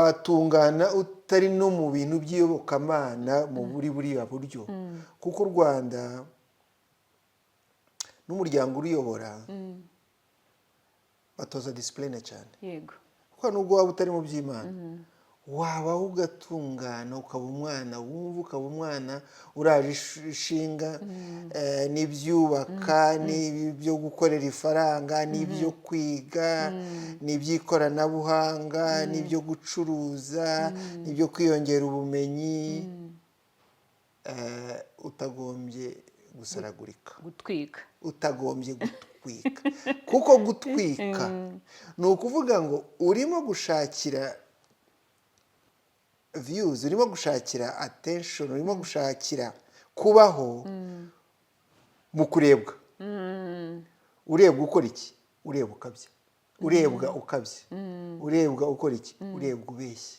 Watungana utari no mu bintu by'iyobokamana mu buriya buryo, kuko u Rwanda n'umuryango uruyobora batoza discipline cyane. Kuko nubwo waba utari mu by'Imana, wabaho ugatungana, ukaba umwana wumva, ukaba umwana uraje ishinga n'ibyubaka, n'ibyo gukorera ifaranga, n'ibyo kwiga, n'iby'ikoranabuhanga, n'ibyo gucuruza, n'ibyo kwiyongera ubumenyi, utagombye gusaragurika. Gutwika. Utagombye gutwika, kuko gutwika ni ukuvuga ngo urimo gushakira views, urimo gushakira attention, urimo gushakira kubaho mu kurebwa. Urebwa ukora iki? Urebwa ukabya, urebwa ukabya, urebwa ukora iki? Urebwa ubeshya.